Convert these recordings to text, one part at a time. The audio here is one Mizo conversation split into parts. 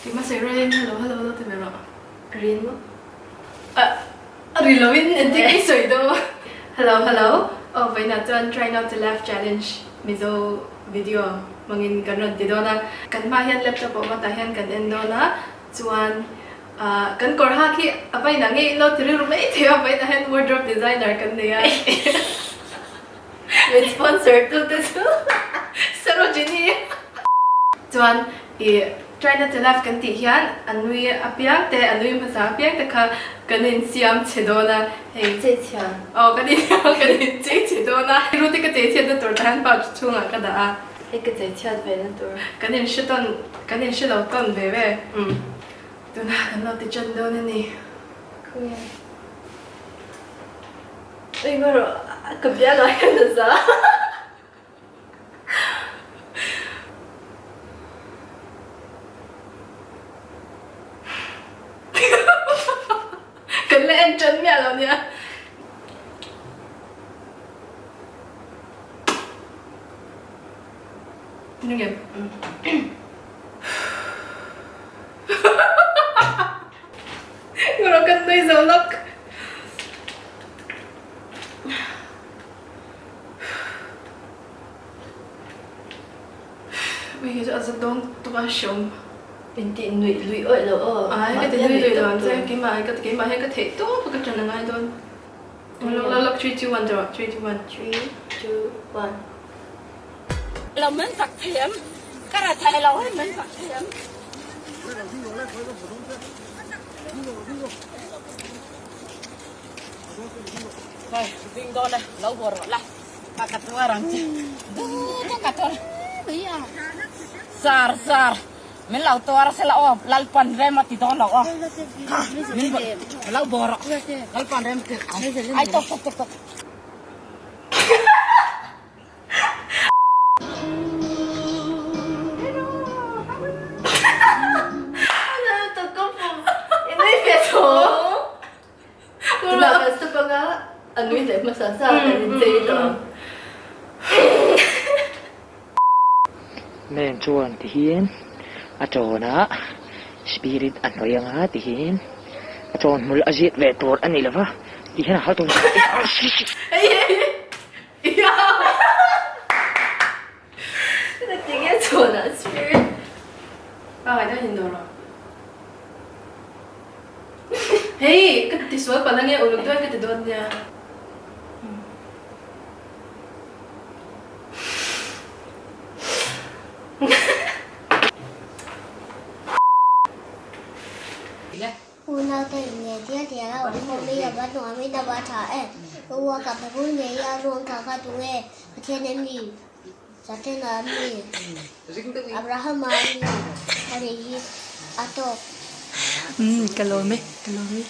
Keimah sawi rualin hello hello lo ti ve rawh. A ri maw? A a ri loin engtin i sawi dawn. Hello hello aw vawiinah chuan try not to laugh challenge Mizo video hmangin kan rawn ti dawn a. Kan hmaah hian laptop a awm a tah hian kan en dawn a chuan ah kan kawr hak hi a vawiinah nge in lo ti rilru mai thei a vawiinah hian wardrobe designer kan nei a. Min sponsor tu te chu Sarojini chuan i try not to laugh kan tih hian a nui apiang te a nui hmasa apiang te kha kan in siam chhe dawn a hei Chei chhia aw kan in kan in chei chhe dawn a ru te ka chei chhiat na tur tah hian pouch chhungah ka dah a Hei ka chei chhiat ve na tur kan in hre tawn kan in hre lo tawn ve ve umm tunah kan lo ti tan dawn a ni. Khawnge. Engemaw ka bial ah hian a za. Kan la en tan miah lo nia. Enge? Ngawrh kan nui zo lawk. Ui hi chu a za dawng tuk a hreawm. In tih nuih luih awih lo aw. Ai ka ti nui luih lo ang che keimah ka keimah hian ka theih tawp a ka ṭan a ngai dawn. Lawk lawk lawk three two one tawh three two one. Three two one. Lo min fak thiam ka ra thei lo hi min fak thiam. Hei ding dawn e lo haw rawh la ka ka tuar ang che du ka tuar sar sar min lo tuar sela aw lalpan rem a ti dawn lo aw min lo bawh rawh lalpan rem a ti ai tawk tawk tawk tawk. Meng chuan tihian a tawnah spirit a hnawih anga tihian a tawn hmul a ziat ve tur a ni lova tihian a hal tur. Hei ka ti sual palh ange uluk dawn ka ti dawn nia. Unau te in nge dial dial a awm khawm i a va nuam in a va tha em. Ua ka pe bul ngei a ruang kha kha tu nge Pathian em ni Satana em ni Abrahama em ni a nih hi a tawk. Umm ka lawm e ka lawm e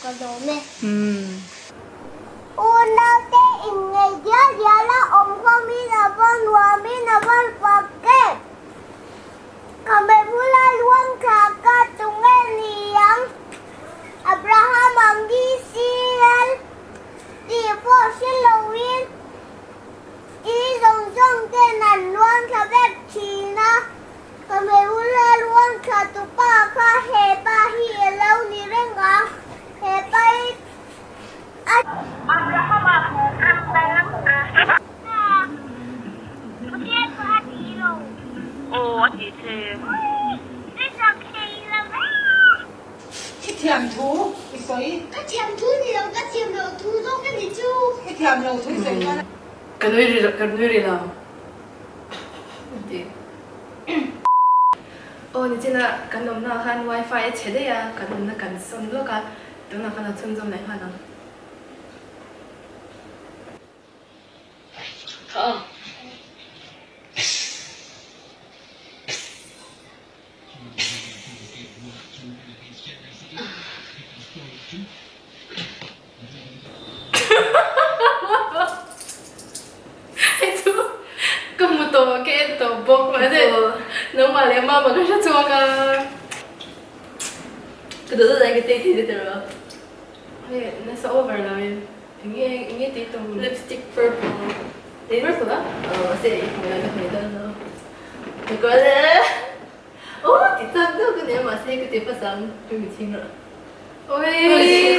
ka lawm e. Unau te in nge dial dial a awm khawm in a va nuam in a va fak em. Ka hmei bula luang thla ka tu nge ni ang? Abraham ang Israel tih pawh hre loin ti zawng zawng ten an luang thla vek thin a. Ka hmei bula luang thla tu pa kha he pa hi a lo ni reng a, he pa hi a. Abraham a I thiam thu i sawi. Ka thiam thu ni lo, ka thiam loh thu zawk a ni chu. I thiam loh thu i sawi chuan a. Ka nui ri ka nui ri lo a ti. Aw nichina kan awmna ah khan wifi a chhe daih a, kan awmna kan sawn lawk a, tunah khan a chhunzawm leh nghal ang. Hei chu ka hmu tawh ka en tawh bawk mahse nangmah leh mama ka hre chhuak a. Ka duh duh daih ka chei thei zet erawh. Hei nasa over lo in. Enge enge tih tum? Lipstick purple. Purple a? Aw mahse i hmuh lai ka hmeh dawn lo. Ka kual e. Oh! Mahse ka ti hmasa ang ka mi chhing rawh. Oi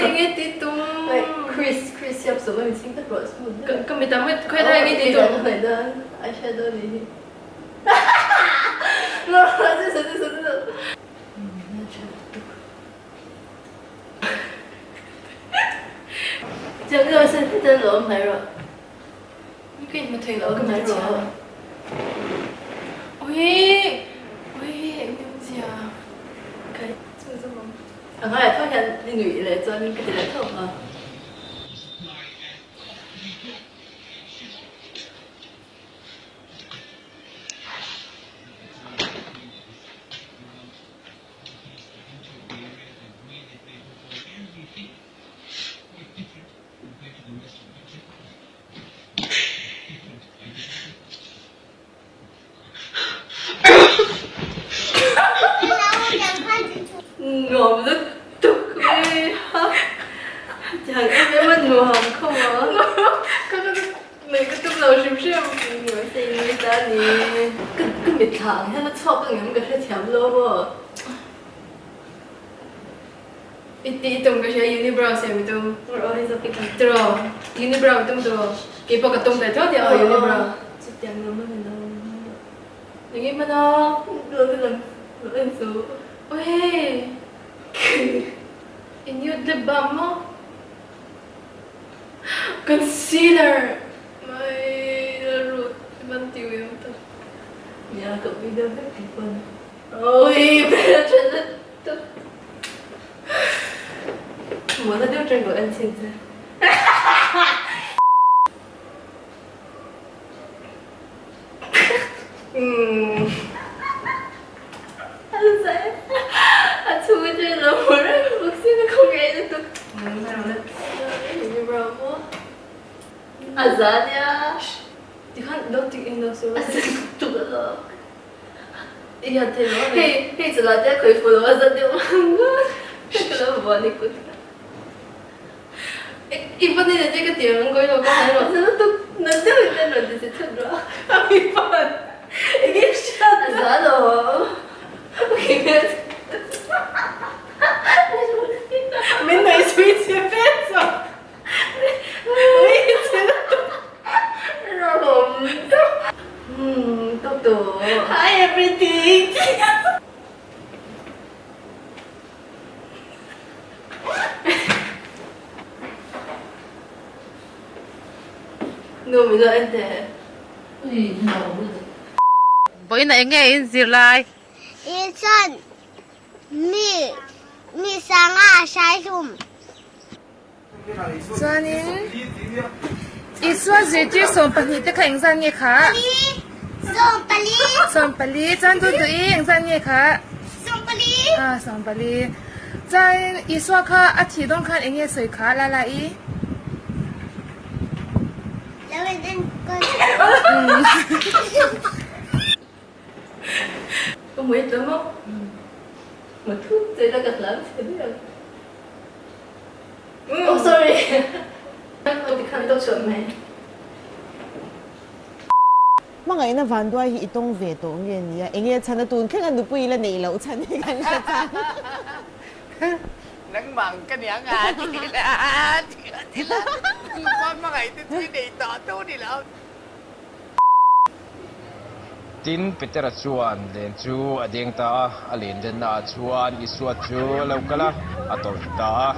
enge ti tum. Wait Chris Chris siam sawm a mi chhing tak rawh smooth deuh. Ka mi tam khawi lai enge ti tum. Hnaih dan eyeshadow ni hi. Rawh rawh zui zui zui zui. Chiang deuh se hetiang lo awm hnai rawh. Ka inhmu thei lo ka hmai rawh. Ui ui eng eng zia ka chu chu mawm. A ngaiah tho hian ni nuih leh chuan ka ti leh tho ang a. Nuam lutuk mai a, tiang em em a nuam khaw a. Ka ka ka tum lo hrim hrim. Mahse in nui ta a ni. Ka ka mitthla ang hian a chhuak ang em ka hrethiam lo maw. I tih tum ka hria unibrow siam i tum. Aw hei zawk i tum. Tiraw unibrow i tum tiraw keipawh ka tum ve tho tia aw unibrow. Chutiang lo man ilo. Eng em mana? Lo ti lang lo en chu. Aw hei i nude lip balm maw? Concealer mai la rut i van ti ui ang tak. Nia ka ui deuh vek keipawn. Awii hmeltha lutuk. Mawna deuh tang lo en chhin che. Umm. A zai a chhung atang lo hmu reng bawk sia ka khawngaih lutuk. A za nia. Tikhan lo tik eng lo su. A za lutuk alawm. Hei hei chu lah te a khawih fuh lo a za deuh ang a ka lo vuan i kut I va ni te ka ti ang kawi lo ka hai rawh. Za lutuk na deuh in en rawn ti si thut rawh. A mi pan enge hriat a za lo. Min nuih zui che ve chuan. Hi everything. Nu min lo en teh. Vawiin eng nge in zir lai? Isuan mi mi sanga a hrai hlum. Chuanin Isua zirtir 12 te kha engzat nge kha? 14. 14. Chuan du duh i engzat nge kha? 14. Ah, 14. Chuanin Isua kha a thih dawn khan eng nge sawi kha la la i? Lo in enkawl. Ka hmui tlawm a, hmu thut che ila ka hlau che ber. Oh sorry. Ka ti khan tawk chhuah mai. Hmangaihna vanduai hi i tawng ve tawh nge nia? Enge a chhan a tun thleng a nupui la neih loh chhan hi kan hre chang. Nangmang ka nia nga ti la ti la ti la tupa hmangaih te chu i nei tawh tho ni lo. Tin, Petera chuan len chu a deng ta a, a len denna ah chuan Isua chu a lo kal a, a tawlh ta a.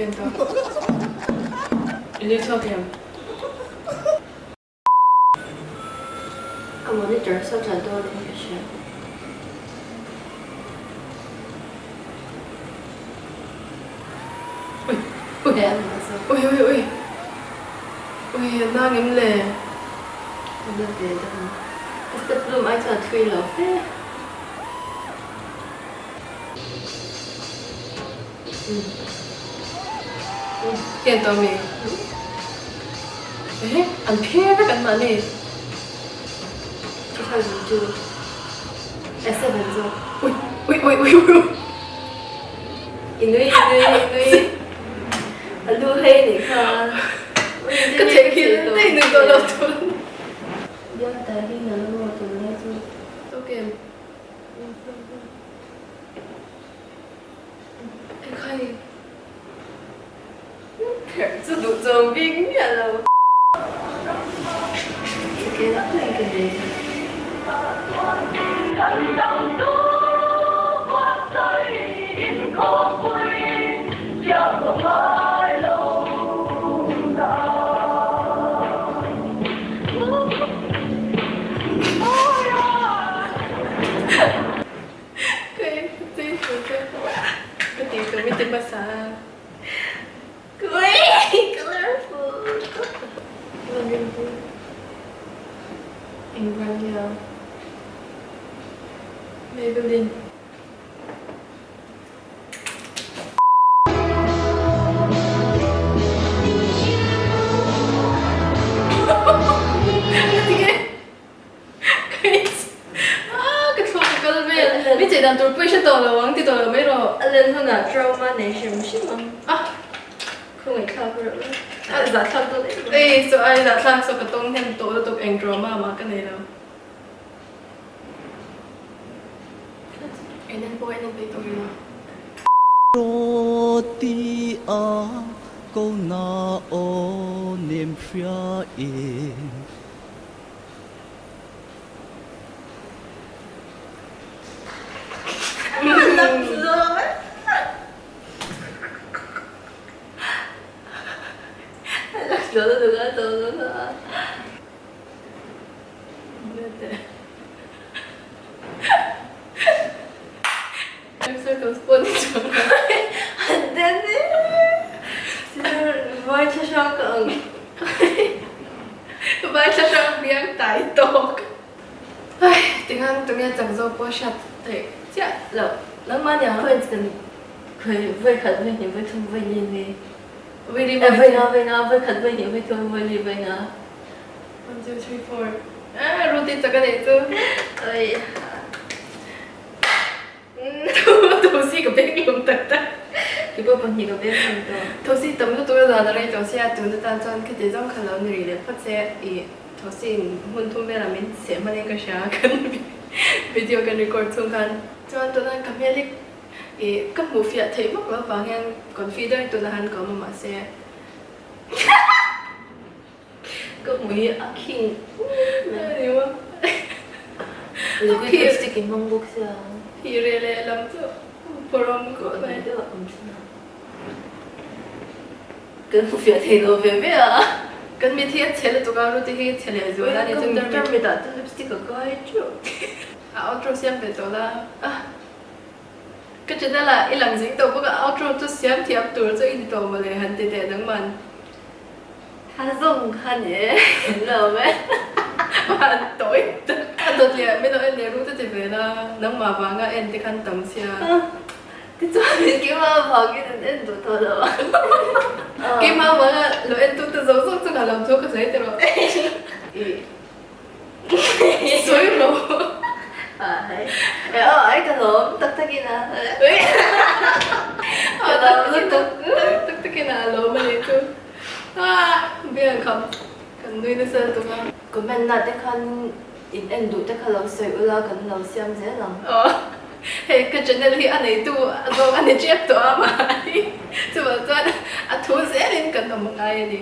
ken tawh. I nui chhuak em? Ka monitor saw tla dawn in ka hria. Ui ui ui ui ui ui a nang em le? A na ve deuh ang. Ka step lum ai chuan a thui lo fe. Hian tawh mi? Ehe, an phe vek an mahni. 2002 A7 zawk. Ui ui ui ui ui. I nui i nui i nui. A lu hei nih kha. Ka theihnghilh daih nui tawh lo tun. Biak ta hi na la maw tun lai chu. Ok. Ekhai. Pherh chu duh chawm bik miah lo. Ke lak mai ka nei a. Ka tih tur min ti hmasa a. Eng brand nge a? Maybelline. Ka thluak ka kal vel. Mi chei dan tur pawh i hre tawh lo ang ti tawh lo mai rawh. A len hunah trauma nei hrim hrim ang. Ah! Khawngaih thlak reuh la. A zah thlak dawn em mai. Ei saw ai zah thlak saw ka tawng hian tawh lutuk eng trauma mah ka nei lo. En en pawh en en peih tawh ila. Roti a ko na aw nem hria in. Vai thla hrang biang tai tawk. Ai, tikhan tunge chak zawk pawh hriat theih chiah loh. Nangmah nia points kan khawi vawi khat vawi hnih vawi thum vawi li ni. Vawi li vawi vawi nga vawi nga vawi khat vawi hnih vawi thum vawi li vawi nga. One two three four. Ah, ruti chak a neih chu. Oi. Thosi ka beng lum tak tak. Keipawh pahnih ka beng lum tawh. Thosi tam lutuk a zan a rei tawh sia, tun atan chuan khati zawng kha lo ni rih leh phawt se i thosi in hmun thum velah min seh hman in ka hria kan video kan record chhung khan. Chuan tuna ka hmel hi i ka hmuh fiah theih vak lo vang hian confident tuna han ka awm a mahse. Ka hmu hi a khing mai. Liquid lipstick in hmang bawk sia. Hi re leh lam chu pawrawm khawp mai. Kan hmu fiah thei lo ve ve a. Kan mit hi a chhe lutuk a, Ruti hi chhe leh zual a ni chu Ka mit ah chuan lipstick a kai teuh. A outro siam ve tawh la. Ka channel ah i lang zing tawh bawk a, outro chu siam thiam tur chu i ni tawh mawle han ti teh nangman. Kha zawng kha ni e, kan lo awm e. Van tawi tak. A dawt leh min lo en leh ru te ti ve la, nangmah vanga en te khan tam sia. Tichuan keimah vangin an en duh tawh lo ang. Keimah vanga lo en tu te zawk zawk chu ka lo thu ka sawi tawh. Sawi rawh. Ai aw ai ka lawm tak takin a. Ka lawm lutuk. Tak takin a lawm a nih chu. Biang kham kan nui nasa lutuk a. Comment na te khan in en duh te kha lo sawi ula kan lo siam zel ang. Aw hei ka channel hi a neitu a zawng a ni tep tawh a mahni chuvang chuan a thu zelin kan awm ngai a ni.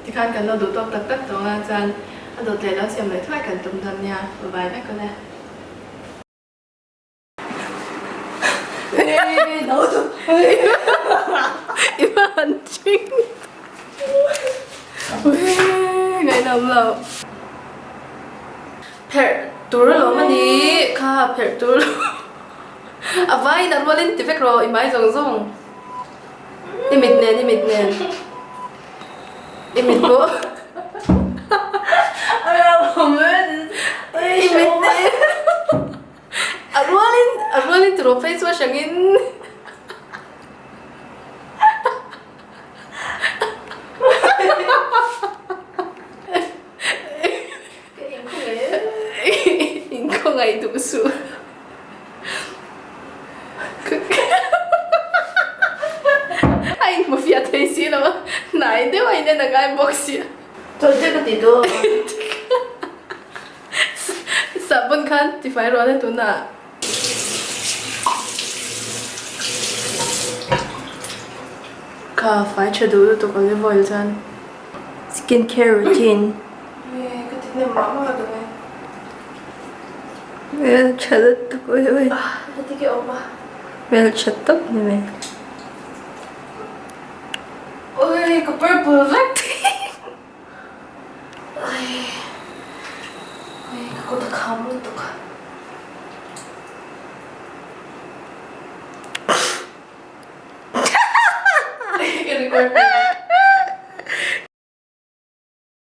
Tikhan kan lo duh tawk tak tak tawh a, chuan a dawt leh lo siam leh thuai kan tum dawn nia, bye bye vek awle. I va han ching. Ngaihnawm lo. Pherh tur alawm a ni kha pherh tur a vaiin a rualin ti vek rawh i hmai zawng zawng. I mit nen i mit nen i mit pawh i mit nen a rualin a rualin ti rawh face wash angin. Inkhawngaih duh suh. A inhmu fiah thei si lo a, hnai deuh a inen a ngai bawk sia. Chawi te ka ti dawn. Sahbawn khan tifai rual a tunah. Ka fai tha duh lutuk olive oil chuan. Skin care routine. Ka ti hnem mah mah dawn e. Hmel tha lutuk ui ui. Heti ke awm a. Hmel tha tawp ni mai. Ui ka purple vek. Ui ui ka kut a kham lutuk. Ka record.